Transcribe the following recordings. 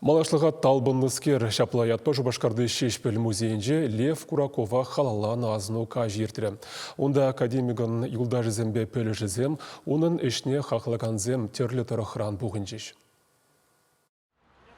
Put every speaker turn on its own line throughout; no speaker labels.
Малашлӑха талпӑннӑскер ҫапла ятпа Шупашкарти Ҫеҫпӗл музейӗнче Лев Куракова халалланӑ асӑну каҫӗ иртрӗ. Унта академикӑн юлташӗсемпе пӗлӗшӗсем, унӑн ӗҫне хаклакансем тӗрлӗ тӑрӑхран пухӑнчӗҫ.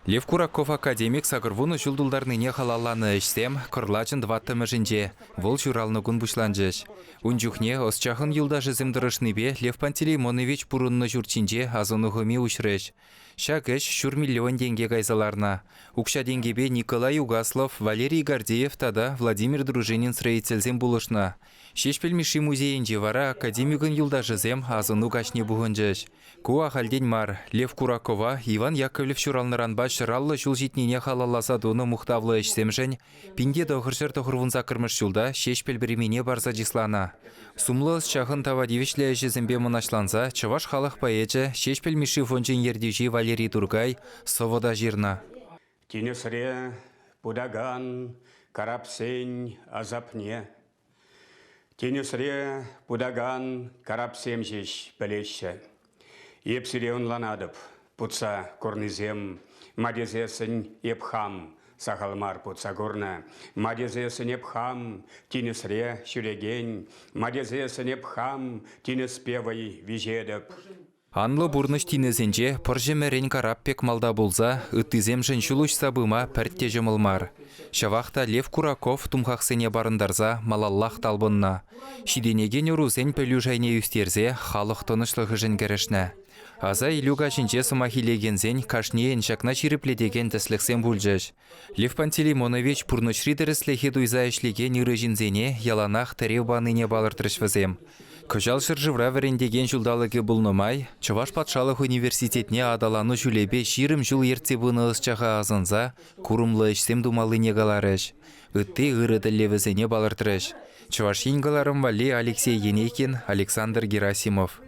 Лев Кураков академик 80 ҫул тултарнине халалланӑ ӗҫсем кӑрлачӑн тӑваттӑмӗшӗнче, вӑл ҫуралнӑ кун пуҫланчӗҫ. Ун чухне ӑсчахӑн юлташӗсем тӑрӑшнипе Лев Пантелеймонович пурӑннӑ ҫурт ҫинче асӑну хӑми уҫрӗҫ. Ҫак ӗҫ ҫур миллион тенке кайса ларнӑ. Укҫа-тенкӗпе Николай Угаслов, Валерий Гордеев тата Владимир Дружинин строительсем пулӑшнӑ. Ҫеҫпӗл Мишши музейӗнче вара академикӑн юлташӗсем асӑну каҫне пухӑнчӗҫ. Ку ахальтен мар. Лев Куракова Иван Яковлев ҫуралнӑранпа 150 ҫул ҫитнине халалласа тунӑ мухтавлӑ ӗҫсемшӗн 1998 ҫулта Ҫеҫпӗл премине парса чысланӑ. Сумлӑ ӑсчахӑн тава тивӗҫлӗ ӗҫӗсемпе мӑнаҫланса чӑваш халӑх поэчӗ Ҫеҫпӗл Мишши фончӗн ертӳҫи Валерий Туркай сӑвӑ та ҫырнӑ.
Тинӗсре путакан карапсен асапне Тинӗсре путакан карапсем ҫеҫ пӗлеҫҫӗ. Эп сире ӑнланатӑп, путса курнисем, ма тесессӗн эп хам сахал мар путса курнӑ, ма тесессӗн эп хам тинӗсре ҫӳрекен, ма тесессӗн эп хам тинӗспе вӑй виҫетӗп.
Анлӑ пурнӑҫ тинӗсӗнче пӑр ҫӗмӗрен карап пек малта пулса ыттисемшӗн ҫул уҫса пыма пӗртте ҫӑмӑл мар. Ҫавах та Лев Кураков тумхахсене парӑнтарса малаллах талпӑннӑ. Ҫитӗнекен ӑрусен пӗлӳ шайне ӳстерсе халӑх тӑнӑҫлӑхӗшӗн кӗрешнӗ. Аса илӳ каҫӗнче сӑмах илекенсен кашнийӗн ҫакна ҫирӗплетекен тӗслӗхсем пулчӗҫ. Лев Пантелеймонович пурнӑҫри тӗрӗслӗхе туйса ӗҫлекен ырӑ ҫынсене яланах тӗрев панине палӑртрӗҫ вӗсем. Кӑҫал ҫӗршывра вӗрентекен ҫулталӑкӗ пулнӑ май Чӑваш патшалӑх университетне аталану ҫулӗпе 20 ҫул ертсе пынӑ ӑсчаха асӑнса курӑмлӑ ӗҫсем тумаллине каларӗҫ. Ытти ырӑ тӗллевӗсене палӑртрӗҫ. Чӑваш Ен кӑларӑм валли Алексей Енейкин, Александр Герасимов.